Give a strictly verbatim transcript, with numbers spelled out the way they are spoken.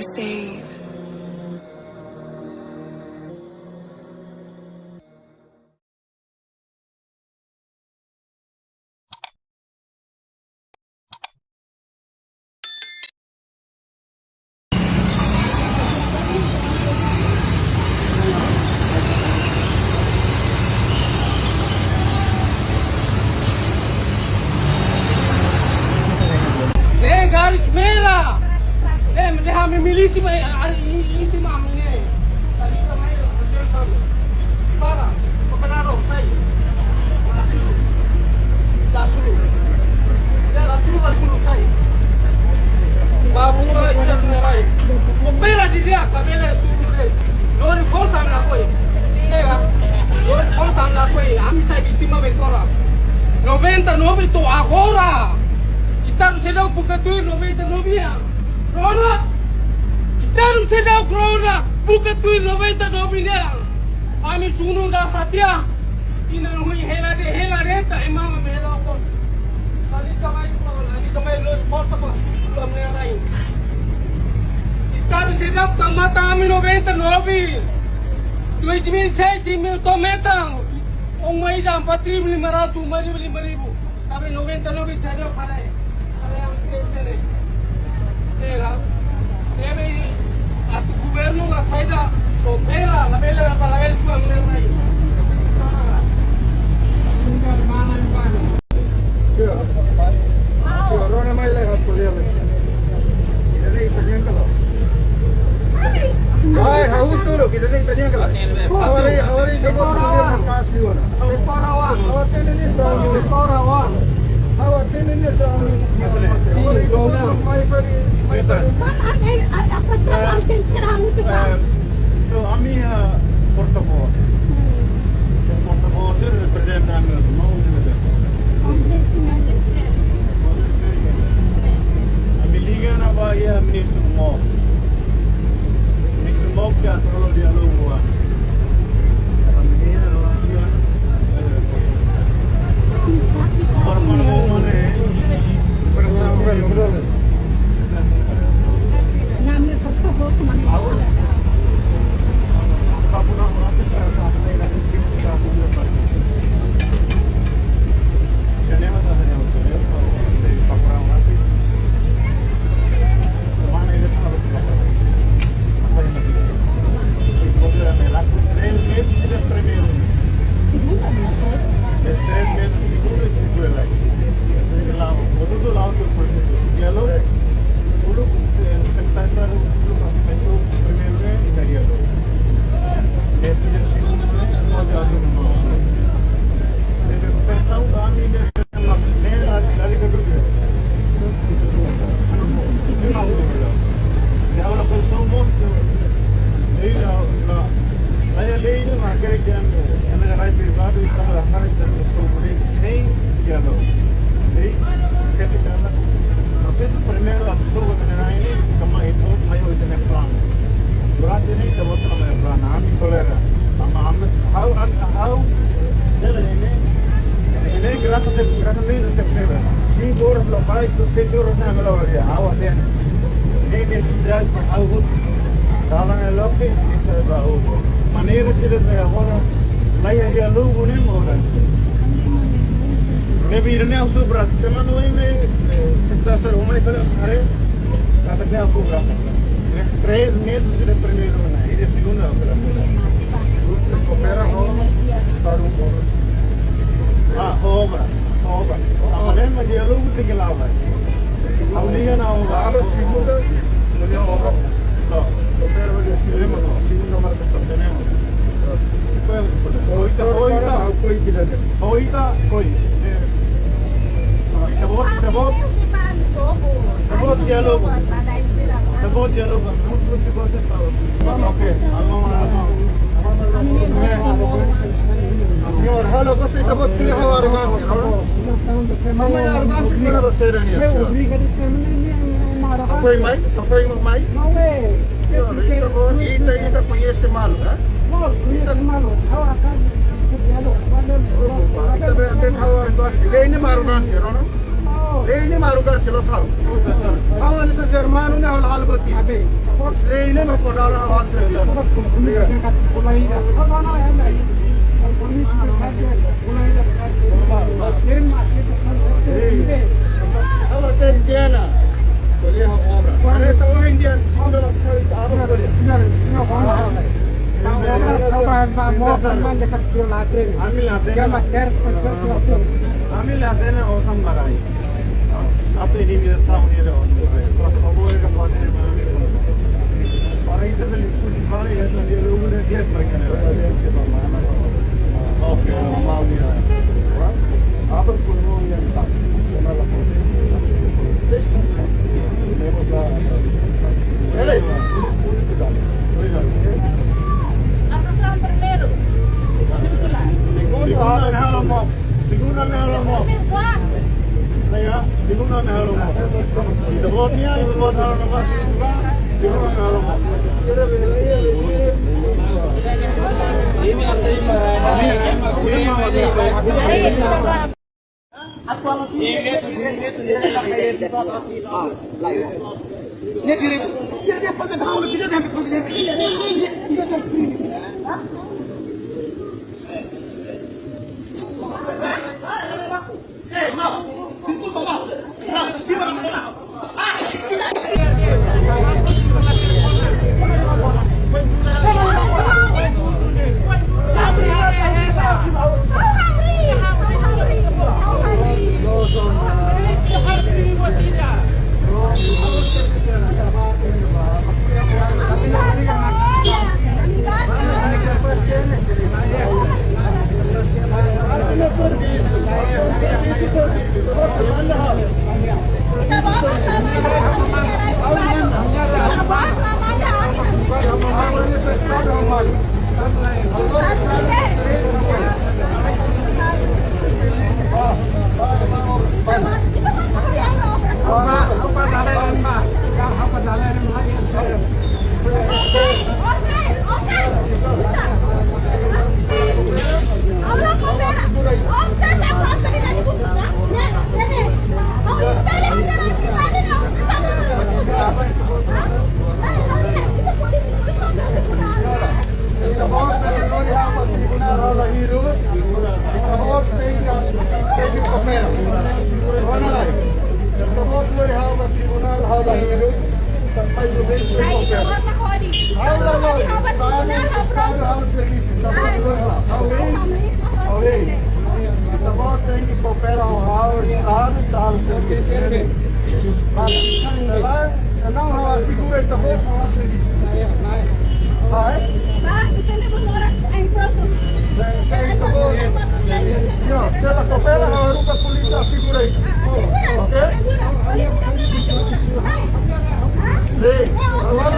Save. Ne'e garis merah. Eh, dehan ami milísia, mas, ah, ini, ini mah ami ne'e. Para, para, sai. La Sulu. Ya, la Sulu, la Sulu, sai. Ba, buka, ita punya lain. Kopera di dia, kabele Sulu de. Lori forsa na koi. Nega. Lori forsa na koi. Ami sai vítima be tora. Noventa e nove to'o agora. Estadu seidauk buka tuir noventa e nove nian. Rona. Estadu seidauk rona buka tuir noventa e nove nian. Ami sunu da fatia. Ina no hui hela de hela reta, ema melo kon. Lalika mai, lalika mai lori forsa ba. Estadu seidauk tau matan ami noventa e nove. Dois mil e seis, dois mil to'o metan. Ó mai da empat ribu lima ratus, uma ribu, lima ribu. Tapi noventa e nove seidauk para. Para yang kecil. Ne'e la. Ne'ebé atu governu la saida, kopera, labele, labele, labele, labele. Rona mai lai hatu lele. Ida-ne'e ita-nian ka lae? Ai, ha'u sulu, ida-ne'e ita-nian ka lae? Ha'u haree, ha'u haree, ha'u haree. Ha'u hatene ne'e sá. Ha'u hatene ne'e sá. Ha'u hatene ne'e sá. Ha'u hatene ne'e sá. Mai fali, mai fali. Kan ada, ada apa kan serang itu kan? Eh, no, ami, ah, portavós. Hmm. Portavós itu reprezenta ami, mau itu. Ami liga ona ba iha ministru Mok. Ministru Mok ke atolo diálogu. Ami liga ona ba iha. Primeiru, a pessoa que tem aí, como é que tem plano. Durante nem te bota na plano, ami kolega. Ama, ama, ha'u, ha'u, ha'u, dela ne'e, ne'e grasa te, grasa ne'e te pega. Cinco horas lo vai, tu sete horas na lo vai, ha'u até. Ne'e nesesidade para ha'u. Dalan ne'e loke, isso é baú. Maneira que ele vai agora, lá ia diálogu nem mora. Ne'ebé ne'e ha'u só para semana oin ne'e, eh, se tá ser uma e para are, tá até a cobra. Três meses de primeiro, né? E de segunda, outra. Coopera ho, para um povo. Ah, obra, obra. A problema de aluno tem que lavar. A linha na obra. Agora, segunda, linha obra. Não. Coopera ho de segunda, segunda marcação. Tenemos. Oita, oita. Oita, koi. Ita-boot, ita-boot. Ita-boot diálogu. Ita-boot diálogu. Oke. Señór, halo, kose ita-boot pilih halo arogánsia, halo. Mama ya arogánsia, kena da sera ni, señór. Apoia mai, apoia mai. Ita, ita, ita koñese malu, eh? Ita koñese malu. Ita be aten ha'u arogánsia. Lei ne'e mak arogánsia, no? Lei ne'e mak lugar selo sal. Kawan sa Germano ne'e hal hal boti. Lei ne'e mak kodara hal selo. Kawan tem tiana. Boleh obra. Ada seorang Indian. Ami la hatene, ami la hatene osan lagai. Atu ini dia tahu dia dah. Para itu beli, para itu dia udah dia mereka. Oke, mau dia. Apa pun mau yang tak. Segunda ne'e halo mós. Segunda ne'e halo mós. Ne'e, segunda ne'e halo mós. Ita-boot nian, ita-boot halo mós. Segunda ne'e halo mós. Ita-boot tenke lori ha'u ba tribunál ha'u la hirus. Ita-boot tenke, tenke koopera. Ita-boot lori ha'u ba tribunál ha'u la hirus. Tanba ita-boot tenke koopera. Ha'u la lori, ha'u servisu. Ita-boot lori ha'u. Ha'u lori. Ha'u lori. Ita-boot tenke koopera ho ha'u, ha'u halo servisu. Mas, selain, selain ha'u asegura ita-boot, ha'u servisu. Ba, entende? Ba, entende? Ba, ora em pronto. Bem, se ita-boot, yo, se la koopera, ha'u haruka polísia asegura ita. Oke? Sim, agora